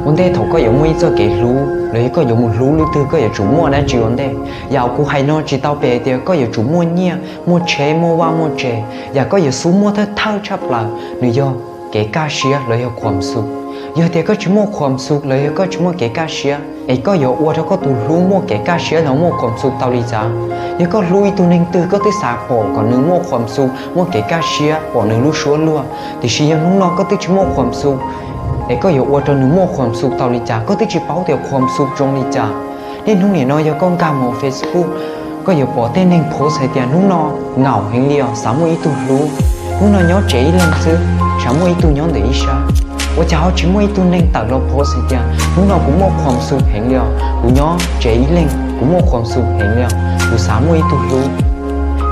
Ua ntej thaum koj yuav muaj ib txoj kev hlub los yog koj yuav mus hlub leej twg, koj yuav tsum muaj dab tsi ua ntej? Yam kuv hais no tsis tau pes tias koj yuav tsum muaj nyiaj, muaj tsheb, muaj vaj muaj tsev. Yam koj yuav xub muaj thawj thawj tshaj plaws nws yog kev kaj siab los yog khuam xub. Yog tias koj tsis muaj khuam xub los yog koj tsis muaj kev kaj siab, es koj yuav ua rau koj tus hlub muaj kev kaj siab los muaj khuam xub tau li cas? Yog koj hlub ib tug neeg twg koj twb xav pom kom nws muaj khuam xub, muaj kev kaj siab, pom nws lub suab luag, tiam sis yog hnub no koj twb tsis muaj khuam xub, es koj yuav ua rau nws muaj khuam xub tau li cas? Koj twb tsis paub tias khuam xub zoo li cas. Niaj hnub nim no yog koj nkag mus Facebook, koj yuav pom tej neeg post hais tias hnub no ngaum heev li os, xav muaj ib tug hlub. Hnub no nyob tsev ib leeg xwb, xav muaj ib tug nyob ntawm ib sab. Ua cas ho tsis muaj ib tug neeg tawm los post hais tias hnub no kuv muaj khuam xub heev li os, kuv nyob tsev ib leeg kuv muaj khuam xub heev li os, kuv xav muaj ib tug hlub.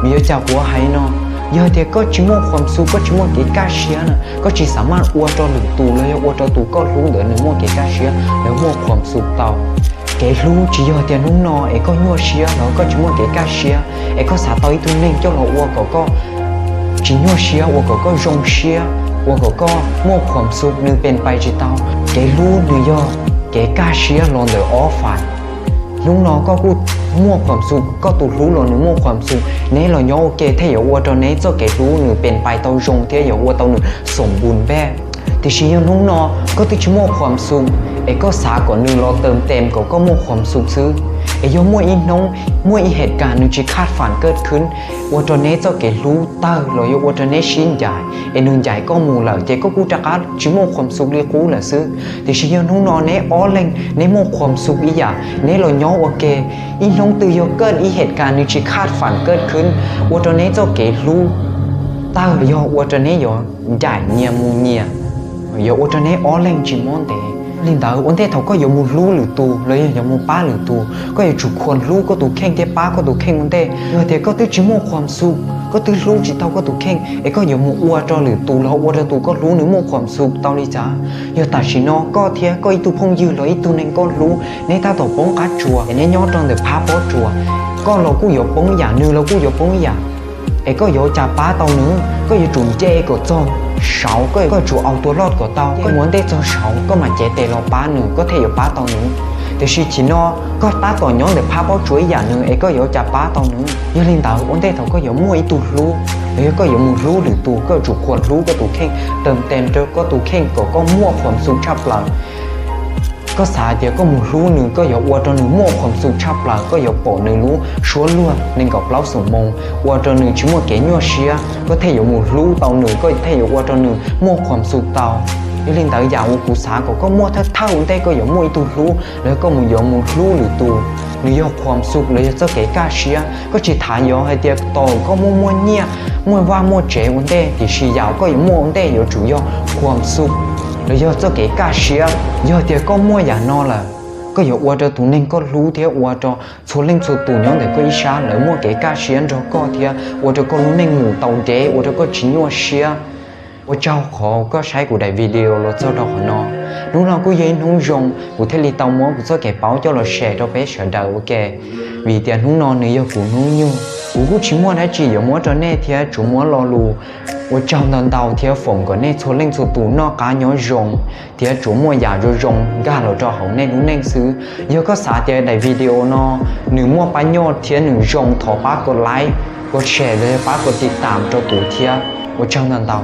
Vim yuav cas kuv hais no? Yog tias koj tsis muaj khuam xub, koj tsis muaj kev kaj siab na, koj tsis xav maj ua rau lwm tus los yog ua rau tus koj hlub ntawd nws muaj kev kaj siab, nws muaj khuam xub tau. Kev hlub tsis yog tias hnub no es koj nyuaj siab los koj tsis muaj kev kaj siab, es koj xav tau ib tug neeg coj los ua kom koj tsis nyuaj siab, ua kom koj zoo siab, ua kom koj muaj khuam xub, nws pes pais tsis tau. Kev hlub nws yog kev kaj siab los ntawm ob fais. Hnub no koj kuj muaj khuam xub, koj tus hlub los nws muaj khuam xub, neb los nyob ua ke thiaj yuav ua rau neb txoj kev hlub nws pes pais tau zoo thiab yuav ua tau nws xoom npus npej. Tiam sis yog hnub no koj twb tsis muaj khuam xub, es koj xav kom nws los taws tes kom koj muaj khuam xub xwb, es yog muaj ib hnub, muaj ib het kas nws tsis khaj fam kaj khwb, ua rau neb txoj kev hlub tawg los yog ua rau neb sib ncaim, es nws ncaim koj mus lawm ces koj kuj rov qab tsis muaj khuam xub li qub lawm xwb. Tiam sis yog hnub no neb ob leeg neb muaj khuam xub ib yam, neb los nyob ua ke, ib hnub twg yog kaj ib het kas nws tsis khaj fam kaj khwb, ua rau neb txoj kev hlub tawg, yog ua rau neb yuav ncaim nyias mus nyias, yuav ua rau neb ob leeg tsis mob ntev. Li ntawd ua ntej thaum koj yuav mus hlub lwm tus los yog yuav mus pab lwm tus, koj yuav tsum khuam hlub koj tus kheej thiab pab koj tus kheej ua ntej. Yog tias koj twb tsis muaj khuam xub, koj twb hlub tsis tau koj tus kheej, es koj yuav mus ua rau lwm tus los ua rau tus koj hlub nws muaj khuam xub tau li cas? Yog tam sim no koj thiab koj ib tug phooj ywg los ib tug neeg koj hlub neb tab tom poob qab tsuas, es neb nyob rau ntawm phab pob tsuas, koj los kuj yuav poob ib yam, nws los kuj yuav poob ib yam, es koj yuav ua cas pab tau nws? Koj yuav tsum nce kom txog saud, koj yuav tsum au tua loj kom tau, koj mus ua ntej txog saud koj mam cev tes los pab nws, koj thiaj yuav pab tau nws. Tiam sis chim no koj tab tom nyob ntawm phab pob tsuas ib yam nws, es koj yuav ua cas pab tau nws? Yog li ntawd ua ntej thaum koj yuav muaj ib tug hlub los yog koj yuav mus hlub lwm tus, koj yuav tsum khuam hlub koj tus kheej, taws tes rau koj tus kheej kom koj muaj khuam xub tshaj plaws. Koj xav tias koj mus hlub nws koj yuav ua rau nws muaj khuam xub tshaj plaws, koj yuav pom nws lub suab luag nees nkaum plaub xuab moos, ua rau nws tsis muaj kev nyuaj siab, koj thiaj yuav mus hlub tau nws, koj thiaj yuav ua rau nws muaj khuam xub tau. Yog li ntawd yam uas kuv xav kom koj muaj thawj thawj ua ntej koj yuav muaj ib tug hlub los koj mus yuav mus hlub lwm tus, nws yog khuam xub los yog txoj kev kaj siab. Koj tsis tham yog hais tias tos koj muaj muaj nyiaj, muaj vaj muaj tsev ua ntej, tiam sis yam koj yuav muaj ua ntej yuav tsum yog khuam xub los yog txoj kev kaj siab. Yog tias koj muaj yam no lawm, koj yuav ua rau tus neeg koj hlub thiab ua rau txhua leej txhua tus nyob ntawm koj ib sab lawv muaj kev kaj siab nrog koj thiab ua rau koj lub neej mus tau ntev, ua rau koj tsis nyuaj siab. Ua tsaug qhov koj saib kuv daim video los txog rau qhov no. Hnub no kuj yog ib hnub zoo kuv thiaj li tau muab kuv txoj kev paub coj los share rau peb sawv daws ua ke, vim tias hnub no nws yog kuv hnub nyoog. Kuv kuj tsis muaj dab tsi yuav muab rau nej thiab tsuas muab lo lus ua tsaug ntau ntau thiab foom kom nej txhua leej txhua tus noj qab nyob zoo thiab tsuas muaj yam zoo zoo nkag los rau hauv nej lub neej xwb. Yog koj xav tias daim video no nws muaj pab nyoj thiab nws zoo, thov pab kom like, kom share los yog pab kom tiv tam rau kuv thiab. Ua tsaug ntau ntau.